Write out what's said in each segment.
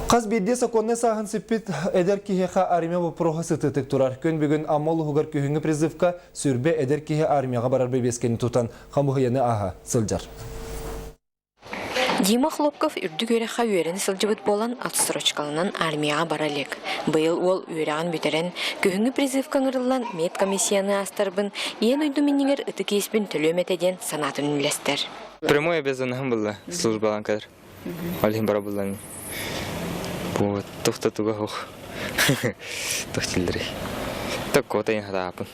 Хас биирдии сокуоннай сааһын сиппит эдэр киһиэхэ армия боппуруоһа сытыытык турар. Күн бүгүн Амма улууһугар күһүҥҥү призывка сүрбэ эдэр киһи армияҕа барар бэбиэскэни тутан хамыһыйаны ааһа сылдьар. Дима Хлопков үрдүк үөрэххэ үөрэнэ сылдьыбыт буолан, отсрочкаланан армияҕа бара илик. Быйыл уол үөрэҕин бүтэрэн, күһүҥҥү призывка ыҥырыллан медкомиссияны аастарбын, ийэн уйдум иннигэр ытык иэспин төлүөм этэ диэн санаатын үллэстэр. Прямой обязанным было службалан кэлэр. Ол иһин бара буллан. Вот, тух-та туга суох. Тух тиллэрий. Таккота хатаапын.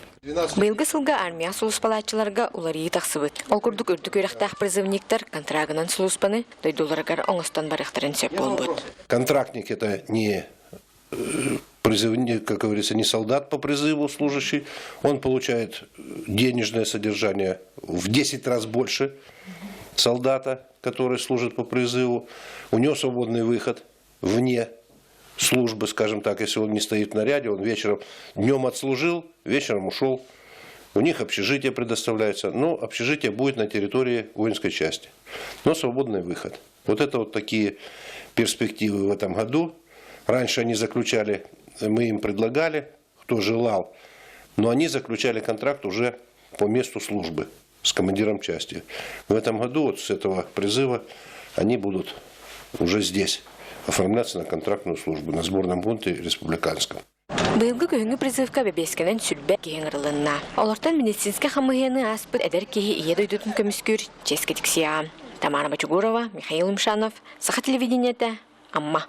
Быйылгы сылга армия сулууспалааччыларга уларыйыы тахсыбыт. Ол курдук үрдүк үөрэхтээх призывниктар контрагынан сулууспаны дойдуларыгар оҥостон барыахтарын сөп буолбут. Контрактник это не призывник, как говорится, не солдат по призыву служащий, он получает денежное содержание в 10 раз больше солдата, который служит по призыву. У него свободный выход вне службы, скажем так, если он не стоит в наряде, он вечером, днем отслужил, вечером ушел. У них общежитие предоставляется, но общежитие будет на территории воинской части, но свободный выход. Вот это вот такие перспективы в этом году. Раньше они заключали, мы им предлагали, кто желал, но они заключали контракт уже по месту службы с командиром части. В этом году вот с этого призыва они будут уже здесь оформляться на контрактную службу на сборном пункте республиканском. Быйылгы күһүҥҥү призывка бэбиэскэнэн сүлбэ киһи ыҥырылынна. Олортон медицинскэй хамыыһыйаны ааспыт эдэр киһи Ийэ дойдутун көмүскүүр чиэскэ тиксиэҕэ. Тамара Бочугурова, Михаил Умшанов, Саха телевидениетэ, Амма.